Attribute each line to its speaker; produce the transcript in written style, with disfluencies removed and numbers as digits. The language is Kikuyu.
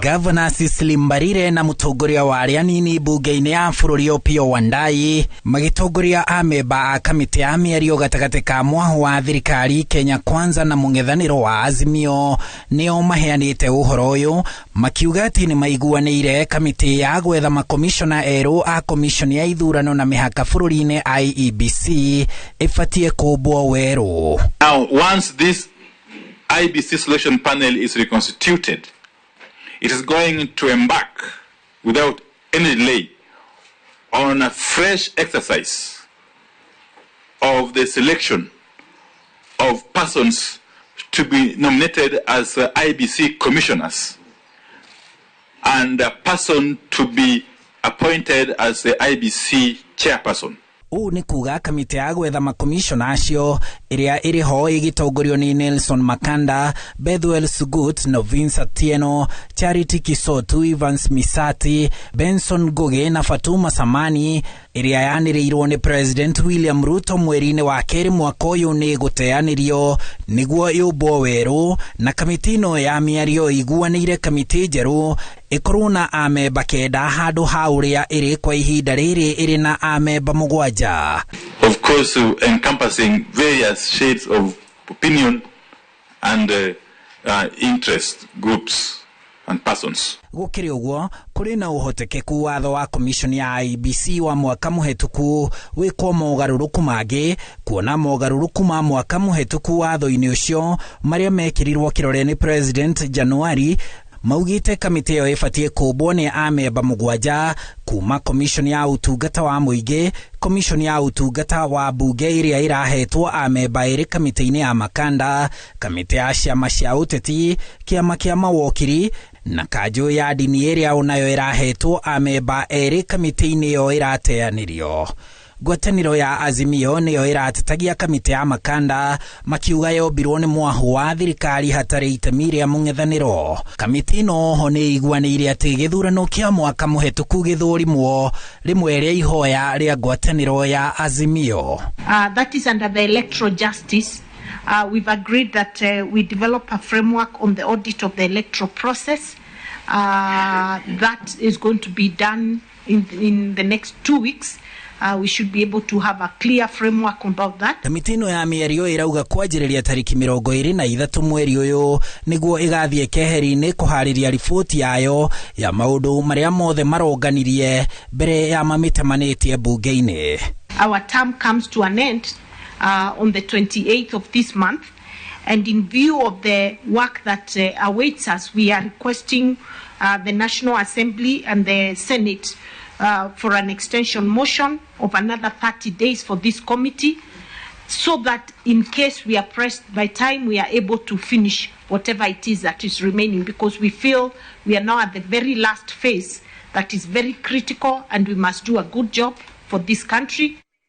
Speaker 1: Gavana Cecily Mbarire na mũtongoria wa arĩa anini mbunge-inĩ ya bũrũri Opiyo Wandayi magĩtongoria amemba a kamĩtĩ ya mĩario gatagatĩ ka mwaho wa thirikari Kenya Kwanza na mũng'ethanĩro wa Azimio nĩo maheanĩte ũhoro ũyũ, makiuga atĩ nĩ maiguanĩire kamĩtĩ ya gwetha makomishona erũ a komishoni ya ithurano na mĩhaka bũrũri-inĩ IEBC ĩbatiĩ kũmbwo werũ.
Speaker 2: Now, once this IEBC selection panel is reconstituted, it is going to embark without any delay on a fresh exercise of the selection of persons to be nominated as IEBC commissioners and a person to be appointed as the IEBC chairperson.
Speaker 1: Ũũ nĩ kuga kamĩtĩ ya gwetha makomishona acio ĩrĩa ĩrĩ ho ĩgĩtongorio nĩ Nelson Makanda, Bethuel Sugut, Novince Atieno, Charity Kisotu, Evans Misati, Benson Ngugi na Fatuma Samani, ĩrĩa yanĩrĩirwo nĩ President William Ruto mweri-inĩ wa kerĩ mwaka ũyũ, nĩ gũteanĩrio nĩguo yũmbwo werũ, na kamĩtĩ ĩno ya mĩario iguanĩire kamĩtĩ njerũ ĩkorwo na amemba 9 handũ ha ũrĩa ĩrĩ kwa ihinda rĩrĩ ĩrĩ na amemba 7.
Speaker 2: Of course, encompassing various shades of opinion and interest groups and persons.
Speaker 1: Gũkĩrĩ ũguo, kũrĩ na ũhotekeku watho wa commission ya IEBC wa mwaka mũhetũku wĩkwo mogarũrũku mangĩ, kuona mogarũrũku ma mwaka mũhetũku watho-inĩ ũcio marĩa mekĩrirwo kĩrore nĩ President Januari maugĩte kamĩtĩ ĩyo ĩbatiĩ kũmbwo nĩ amemba 7 kuma commission ya ũtungata wa mũingĩ, commission ya ũtungata wa mbunge ĩrĩa ĩrahetwo amemba 2 kamĩtĩ-inĩ ya Makanda, kamĩtĩ ya ciama cia ũteti, kĩama kĩa mawokiri na kanjũ ya ndini ĩrĩa onayo ĩrahetwo amemba 2 kamĩtĩ-inĩ ĩyo ĩrateanĩrio. Ngwatanĩro ya Azimio nĩyo ĩratetagia kamĩtĩ ya Makanda, makiuga yombirwo nĩ mwahu wa thirikari hatarĩ itemi rĩa mũng'ethanĩro. Kamĩtĩ ĩno oho nĩ ĩiguanĩire atĩ gĩthurano kĩa mwaka mũhetũku gĩthũrimwo rĩmwe rĩa ihoya rĩa ngwatanĩro ya Azimio.
Speaker 3: That is under the electoral justice. We've agreed that we develop a framework on the audit of the electoral process. That is going to be done in the next 2 weeks. We should be able to have a clear framework about that.
Speaker 1: Kamĩtĩ ĩno ya mĩario ĩrauga kwanjĩrĩria tarĩki 23 mweri ũyũ nĩguo ĩgathiĩ keheri-inĩ kũharĩria riboti yayo ya maũndũ marĩa mothe maronganirie mbere ya mamĩtemanĩtie mbunge-inĩ.
Speaker 3: Our term comes to an end on the 28th of this month, and in view of the work that awaits us, we are requesting the National Assembly and the Senate for an extension motion of another 30 days for this committee, so that in case we are pressed by time, we are able to finish whatever it is that is remaining, because we feel we are now at the very last phase that is very critical, and we must do a good job for this country.